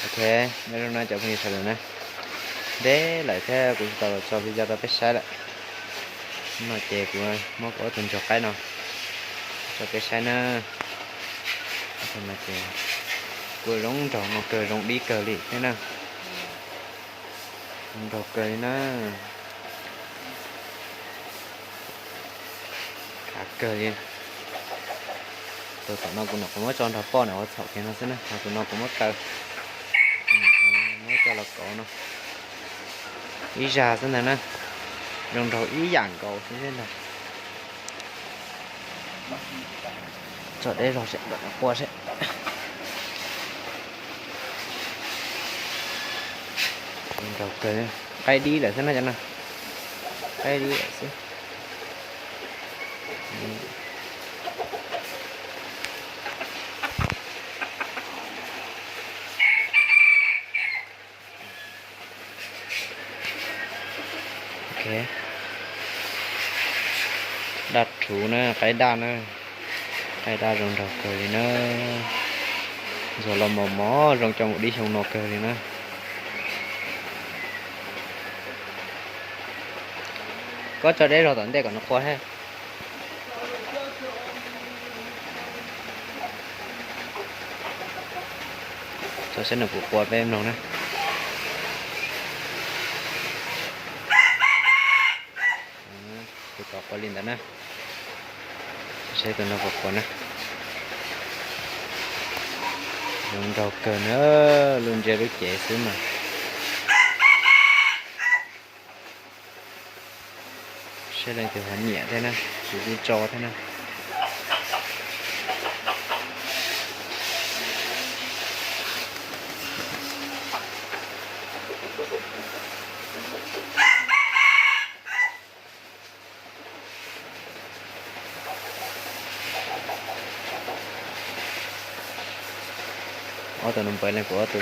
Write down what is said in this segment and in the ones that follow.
Ok, nyob zoo na cov phooj ywg sawv daws na, ntev lawm thiab kuv tsis tau los tso video rau peb saib lawm. No ces kuv muab kuv ob tug ntsuag qaib no tso peb saib na. Ob tug no ces kuj zoo nraug no kawg, zoo dib kawg li thiab na. Zoo nraug kawg li na. Khav kawg li. Tus tom no kuv nyuam qhuav muab tso nrog poj na ua txhaum kiag no xwb na, ho tus no kuv muab kaw, muab coj los kauv no. Ib zag xwb ntag na, zoo nraug ib yam nkaus xwb ntag. Tso deb zog seb, ntawm no qua seb. Zoo nraug kawg, qaib dib lawm xwb na cov no, qaib dib lawm xwb. Ok, daj rhuv na, qaib daj na, qaib daj zoo nraug kawg li na. Ntxuag los mos mos zoo coj mus dib xyoo no kawg li na. Koj tso deb zog tom ntej kom nws qua thiab. Tso saib nws puas qua peb mloog na. Tus tod qua li ntawd na. Saib tus no puas qua na. Zoo nraug kawg na, lub ntsiab lub cev xwb mas. Saib leej twg ho nyiam thiab na, kuv kuj tso thiab na. Ob tug no npawg leej kuv ob tug.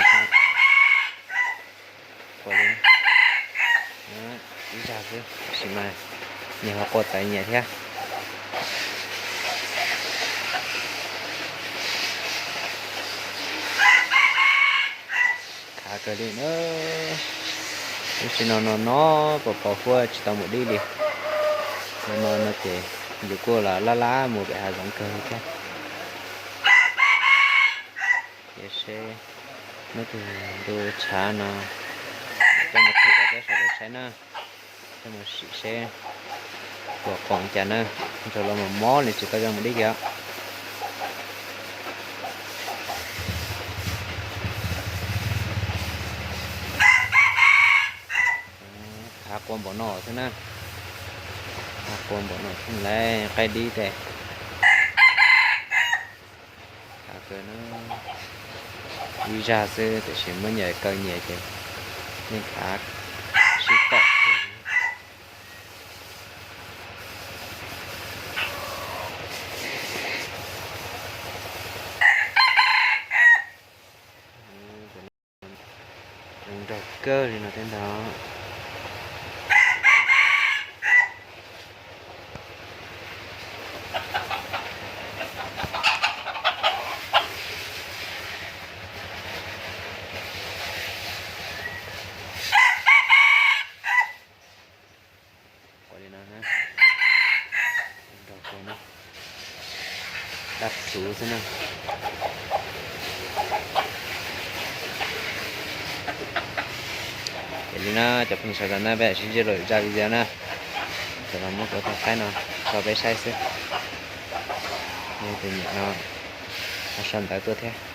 Ua li ib zag xwb tab sis mas nyias ho qua txawv nyias thiab. Khav kawg li na. Lub sij no no no pos pos huab tsis tau mus dib li. No no no ces yus kuj los lab lab mus pem hav zoov kawg li thiab. Ces seb hnub twg ntu tshav no coj mus thum rau peb sawv daws saib na. Coj mus sim seb puas qoom cas na. Ntsuag los mos mos li tsis tau coj mus dib kiag. Hav qua npaum no xwb na. Hav qua npaum no xwb lawm qaib dib tes. Khav kawg na. Ib zag xwb tiam sis muab nyias kaw nyias ces yeej khav sib tom. Zoo nraug kawg li no thiab ntag. Ua li no na, nrog kua na, dab tsuv xwb na. Ces li na cov phooj ywg sawv daws na, peb sib ntsib dua lwm zaj video na. Thaum no muab kuv tus qaib no tso peb saib xwb. Yog tus nyiam no ho sau ntawv tuaj thiab.